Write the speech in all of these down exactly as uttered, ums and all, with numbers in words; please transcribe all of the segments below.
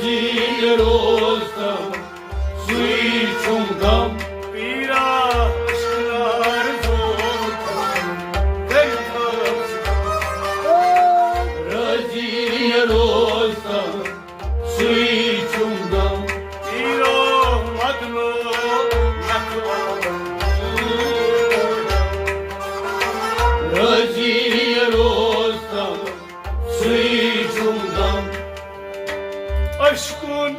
زیٖنۍ روزتم، سُے چھُم غم۔ پیٖرا اشکنار زول کٔرِتھ رٲضی روزتم، سُے چھُم غم۔ پیٖرو مدنو نخوان رٲضی روزتم، سُے چھُم غم۔ اشکُن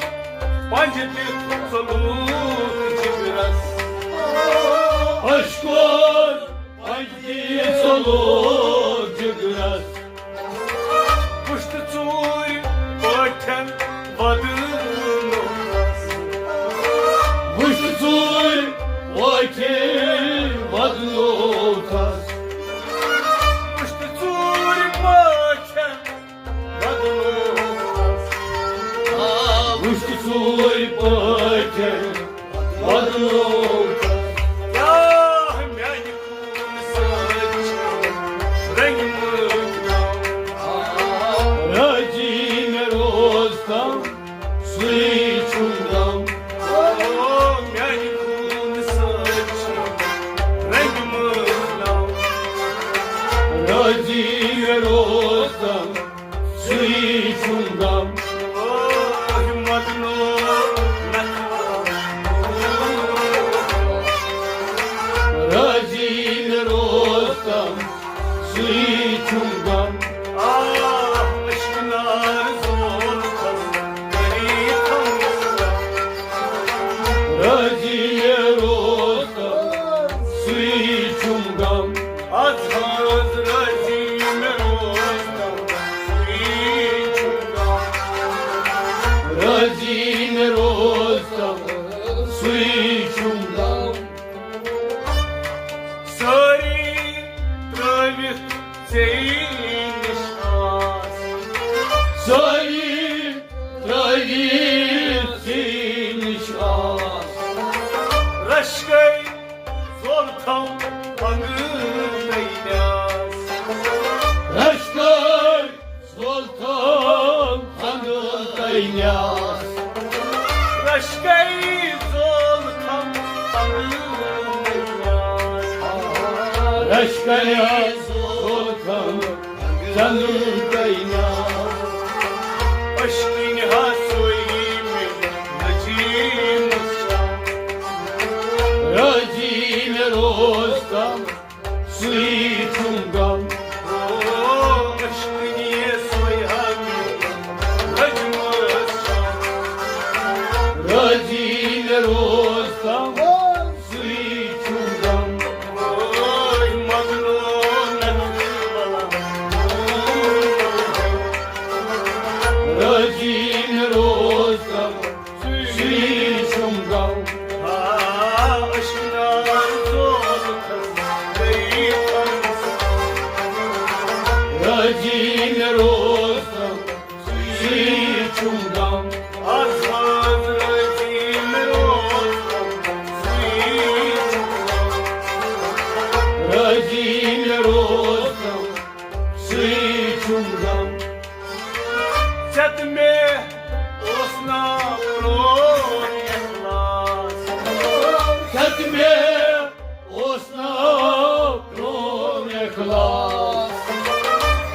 پنج دِتھ ژوٚلوُکھ جگرس۔ اشکُن پنج دِتھ ژوٚلوُکھ جگرس۔ وُچھتہٕ ژوٗرِ پٲٹھٮ۪ن ودنوتھس۔ وُچھتہٕ ژوٗرِ پٲٹھٮ۪ن ودنوتھس۔ وُچھتہٕ ژوٗرِ پٲٹھٮ۪ن وُچھ ژوٗرِ پٲٹھۍ بدلوو۔ کیٛاہ میٛانہِ خوٗنہٕ سۭتۍ چھِ رٔنٛگۍ مٕتۍ غم؟ رٲضی مےٚ روزتم، سُے چھُم غم۔ او، میٛانہِ خوٗنہٕ سۭتۍ چھِ رٔنٛگۍ مٕتۍ غم۔ رٲضی مےٚ روزتم، سُے چھُم غم۔ اوہ، مدنو نخوان۔ رٲضی مےٚ روزتم، سُے چھُم غم۔ آہ، اشکنار زول کھس، کری تھم۔ رٲضی مےٚ روزتم، سُے چھُم غم۔ از حظ رٲضی مےٚ روزتم، سُے چھُم غم۔ رٲضی مےٚ روزتم، سُے چھُم غم۔ سٲری ترٲوِتھ ژےٚ نِش آس۔ سٲری ترٲوِتھ ژےٚ نِش آس۔ رش گٔے زولتھم پنگہٕ تہٕ نیاس۔ رش گٔے زولتھم پنگہٕ تہٕ نیاس۔ رش گٔے زولتھم پنگہٕ تہٕ نیاس۔ رش گٔے زولتھم جنتٕے ناو۔ اشکِنۍ ہا سویی مےٚ نجیٖمس چھا۔ رٲضی مےٚ روزتم، سُے چھُم غم۔ او، اشکِنۍ سوے ہا مےٚ نجمس چھا۔ رٲضی مےٚ روزتم، سُے چھُم غم۔ اوے مظلوم ننہٕ بلا۔ رٲضی مےٚ روزتم، سُے چھُم غم۔ آ، اشکنار زولکھس گٔیی تنگ۔ رٲضی مےٚ روزتم، سُے چھُم غم۔ آز حظ رٲضی مےٚ روزتم، سُے چھُم غم۔ رٲضی مےٚ روزتم، سُے چھُم غم۔ ژےٚ تہٕ مےٚ اوس نا پرون اخلاص۔ ژےٚ تہٕ مےٚ اوس نا پرون اخلاص۔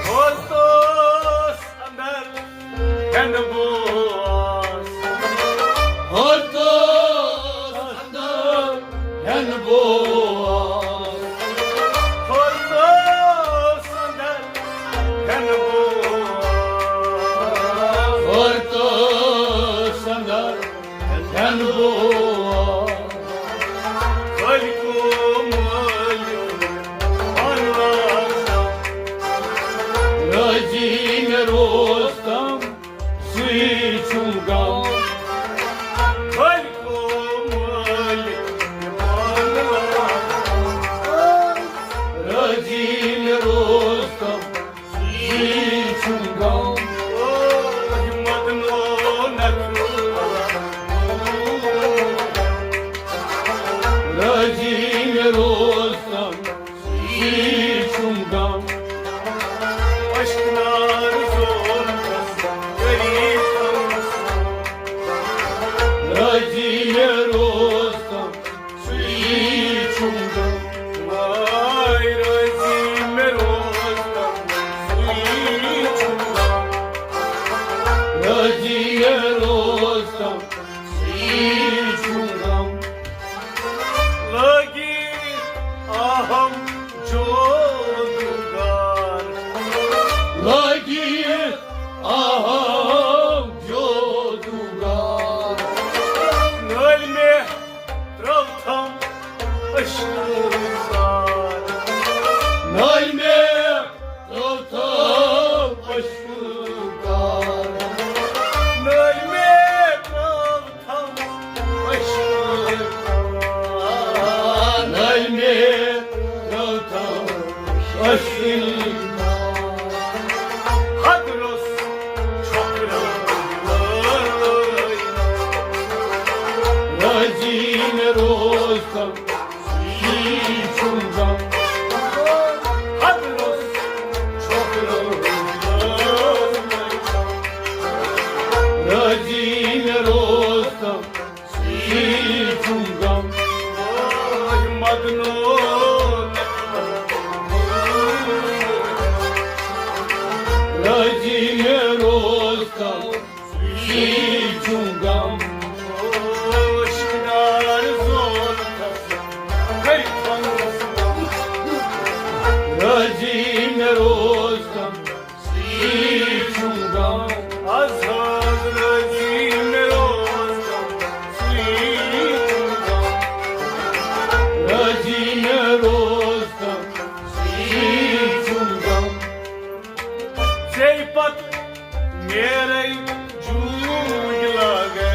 ہورٕ اوس اندر ہٮ۪نہٕ بوس۔ ہورٕ اوس اندر ہٮ۪نہٕ بوس۔ ہورٕ اوس اندر ہٮ۪نہٕ بوس۔ ہورٕ اوس اندر ہٮ۪نہٕ بوس۔ خٲلقو مٲلِک پانہٕ راضی مےٚ روزتم، سُے چھُم غم۔ خٲلقو مٲلِک پانہٕ راضی مےٚ روزتم، سُے چھُم غم۔ اوہ، مدنو نخوان۔ رٲضی مےٚ روزتم، سُے چھُم غم۔ اشکنار زولکھس غریٖبس۔ یی چھُم غم۔ اگر اوس چھۄکھ لوٚگ رٲضی مےٚ روزتم، یی چھُم غم۔ مدنو رٲضی مےٚ روزتم، یی چھُم غم۔ رٲضی مےٚ روزتم، یی چھُم غم۔ رٲضی مےٚ روزتم، یی چھُم غم۔ رٲضی مےٚ روزتم، یی چھُم غم۔ ژے پتہٕ نیرے جوٗرۍ لاگے۔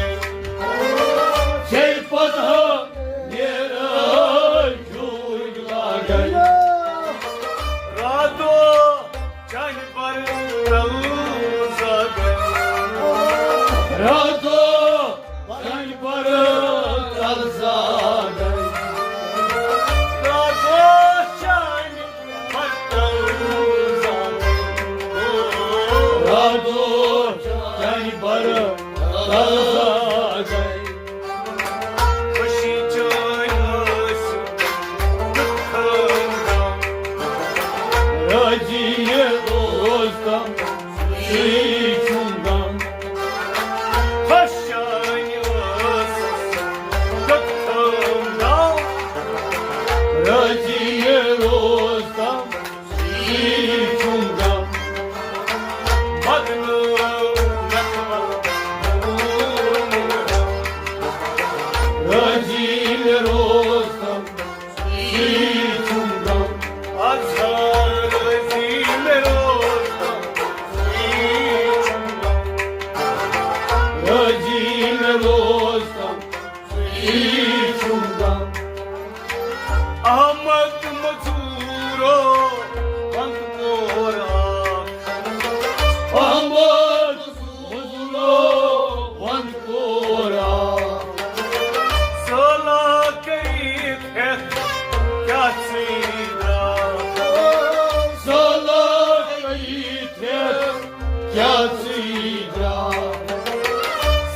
ژے پتہٕ ہا نیرے جوٗرۍ لاگے۔ راتو چانہِ بر تل زاگے۔ راتو چانہِ بر تل زاگے۔ راتو چانہِ راتو چانہِ بر تل زاگے۔ خوشی چٲنۍ ٲس خٲندان۔ رٲضی مےٚ روزتم، یی چھُم غم۔ خۄش چٲنۍ ٲس خٲندان۔ رٲضی مےٚ روزتم، یی چھُم غم۔ بدنام نقل رٲضی مےٚ روزتم، یی چھُم غم۔ اظہر رٲضی مےٚ روزتم، یی چھُم غم۔ رٲضی مےٚ روزتم، یی چھُم غم۔ احمد مزورو ونٛد کورا۔ احمد مزورو ونٛد کورا۔ سٲلا کٔرِتھ ہٮ۪تھ کیٛاہ ژٕے درٛاو؟ سٲلا کٔرِتھ ہٮ۪تھ کیٛاہ ژٕے درٛاو؟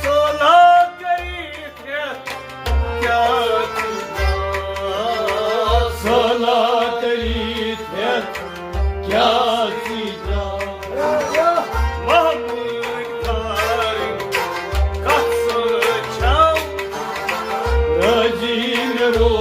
سٲلا کٔرِتھ ہٮ۪تھ کیٛاہ ژٕے درٛاو؟ سٲلا کٔرِتھ ہٮ۪تھ کیٛاہ ژٕے درٛاو؟ محمود کارٕنۍ کتھ سۭتۍ چھَو؟ رٲضی مےٚ روز